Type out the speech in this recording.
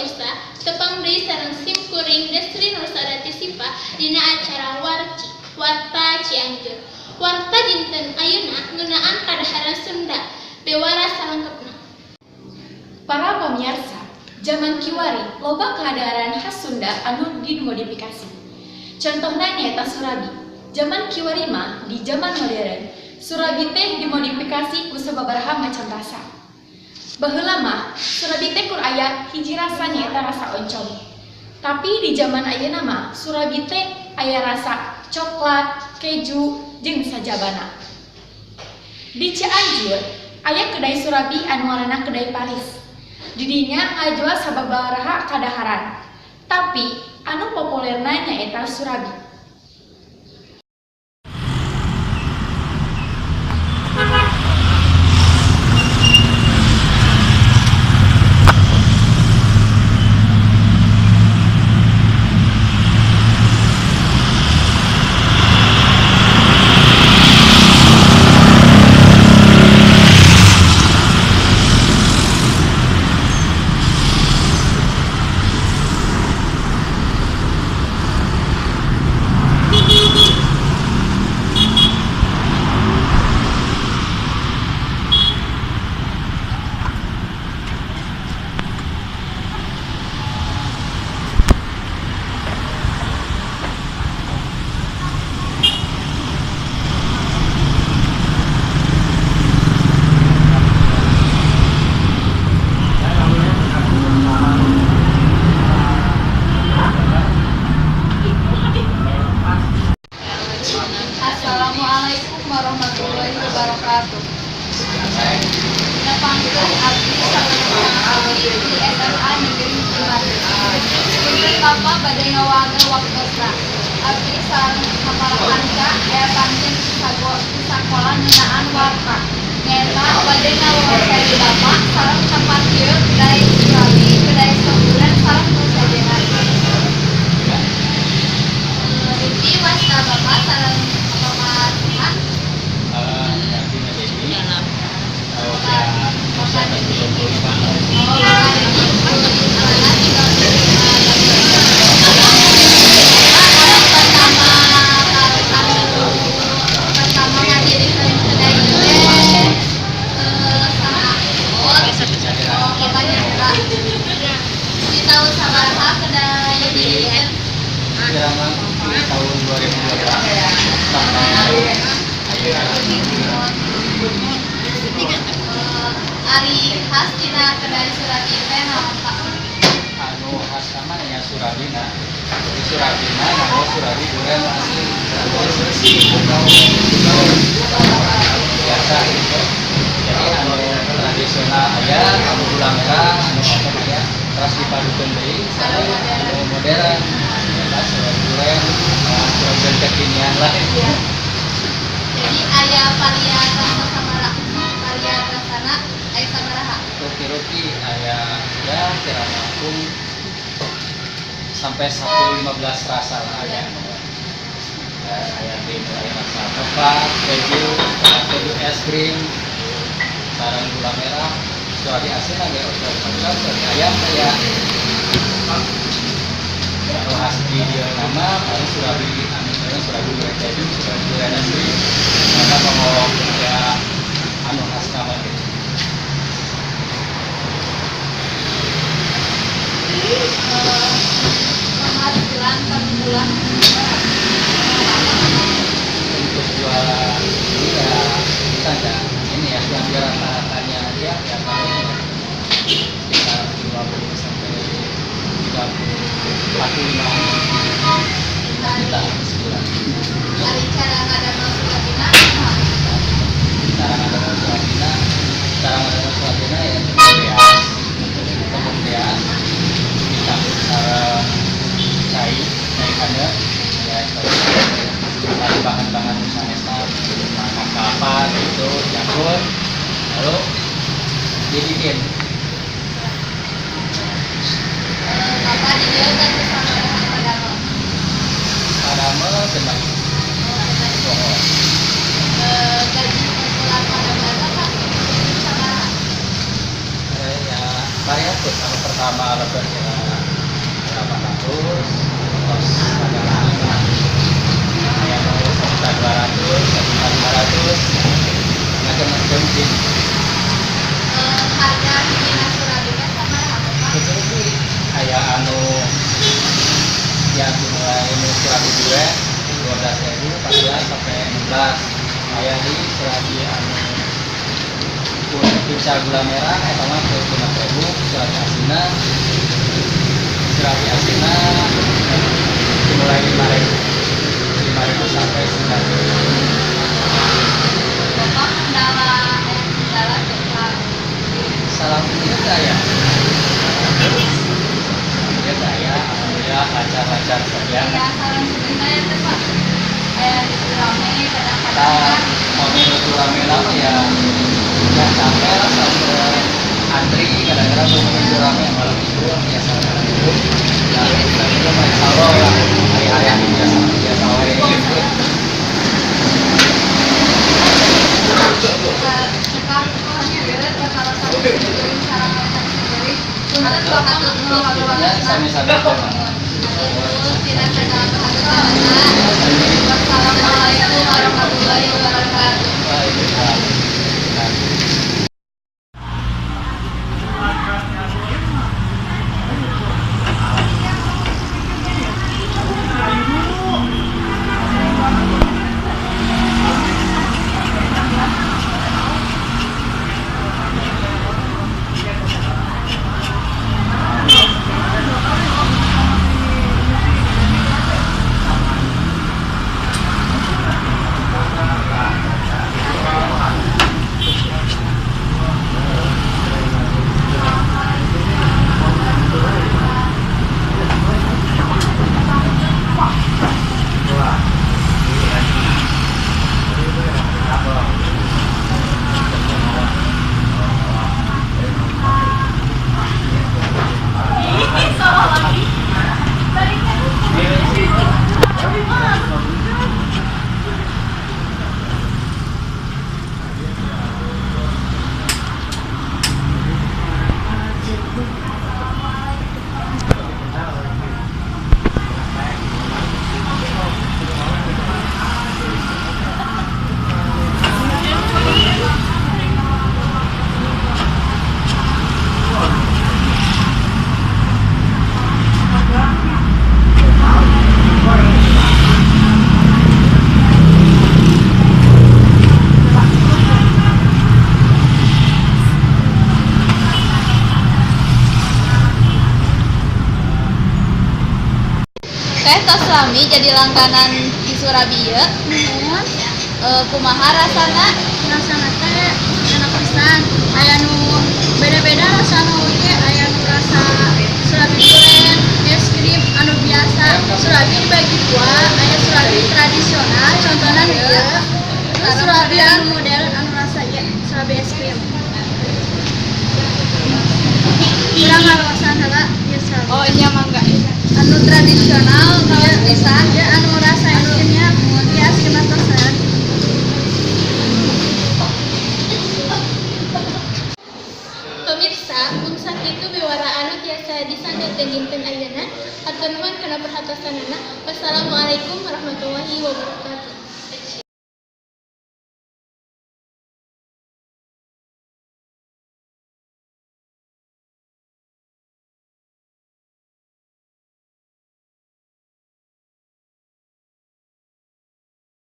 Pemirsa, tepang deui sareng sim kuring Desri Nursadati Sipa dina acara Warci, Warta Cianjur. Warta dinten ayeuna ngeunaan kadaharan Sunda. Bewara salengkepna. Para pemirsa, zaman kiwari loba kadaharan khas Sunda anu dimodifikasi. Contohna nyaeta surabi. Zaman kiwari mah di zaman modern, surabi teh dimodifikasi ku sababaraha macam rasa. Baheula mah surabi teh kur aya hiji rasa, nyaeta rasa oncom. Tapi di zaman ayeuna mah surabi teh aya rasa coklat, keju, jeung sajabana. Di Cianjur aya kedai surabi anu ngaranna Kedai Paris. Di dinya ngajual sababaraha kadaharan. Tapi anu populerna nyaeta surabi. Assalamualaikum warahmatullahi wabarakatuh. Nepangkeun abdi sareng abdi di SMA Negeri Cimahi. Punten, Bapak, bade ngawager waktosna. Abdi sareng sapara kanca aya pancen ti sakola ngeunaan warta. Nyaeta bade ngawawancara Bapak sareng tempat ieu kedai surabi, kedai sop duren sareng nu sejenna. Bibi wasta Bapak sareng Bapak saha? Bapak Dedi. Oh, Bapak Dedi usiana 35. Bapak pertama anu pertama ngadirikeun kedai ieu teh saha? Oh, Bapak Nyandra. Di tahun sabaraha kedai didirikan? Di tahun 2012 sampai ayeuna. Ari khas tina kedai surabi teh naon, Pak? Anu khas sama ya surabina. Jadi surabina nganggo surabi duren asli, bersih, bukan biasa gitu. Jadi anu tradisional aya, anu gula merah, anu oncom aya, terus dipadukeun deui sareng anu modern. Eta surabi duren, surabi duren kekinian lah. Jadi aya varian rasa sabaraha? Varian rasana aya sabaraha? Rupi-rupi aya ya, kira langkung sampai 10-15 rasa lah aya. Ya, aya di mulai rasa coklat, keju, coklat keju es krim, sareng gula merah, surabi asin lagi, surabi coklat, surabi ayam aya. Anu khas di dieu nama paling surabi anu misalnya surabi goreng keju, surabi goreng es krim, karena mau ya anu khas nama gitu. Penghasilan per bulan? Untuk jualan ini ya kita enggak ini ya, yang dia rata-ratanya dia ya paling sekitar 20 sampai 30, 45 juta sebulan. Ari cara ngadamel surabina kumaha? Cara ngadamel surabina, cara ngadamel surabina ya tepung beas, tepung beas dicampur sareng cai, cai haneut ya, cari bahan-bahan sanesna, makan kelapa gitu, campur lalu dibikin. Bapak di dieu gaduh sabaraha padamel? Padamel 6. Oh, gaji per bulan padamel, Pak, sabaraha? Ya variatif. Kalau pertama Pertama lebet ya 800, terus ada naik lah. Aya nu 1.200, 1.500, macam-macam sih. Harga hijina surabi teh sabaraha, Bapak? Itu sih aya anu ya dimulai nu surabi dua 12.000, 14 sampai 16. Aya di surabi anu pizza gula merah eta mah 25.000. Surabi asina dimulai 5.000, 5.000 sampai 9.000. Bapak kendala teu, Pak? Salam itu ya ya saya alhamdulillah lancar-lancar saja. Aya saran sugeng ya teh, Pak? Aya itu rame kadang-kadang Nah, kan. Mau itu rame lama ya ya capek lah sampai antri, kadang-kadang belum itu rame malam minggu biasa, malam minggu ya itu mah insya Allah ya hari-hari yang biasa biasa wae gitu. Cekap beres salah satu sareng sendiri. Punten Bapak tuh. Ya, sami-sami. Tina segala kehaturana. Wassalamualaikum warahmatullahi wabarakatuh. Waalaikumsalam. Teh, tos lami jadi langganan di Surabaya? Nuhun. Kumaha rasana? Rasana teh enak pisan. Aya nu beda-beda rasana oge, aya nu rasa surabi duren, es krim, anu biasa. Surabi dibagi dua, aya surabi tradisional, contohna nu ieu. Terus surabi anu modern anu rasa ieu, surabi es krim. Urang ngaraosan heula ieu surabi. Oh, ini mangga. Anu tradisional kalau pisan. Ya, anu rasa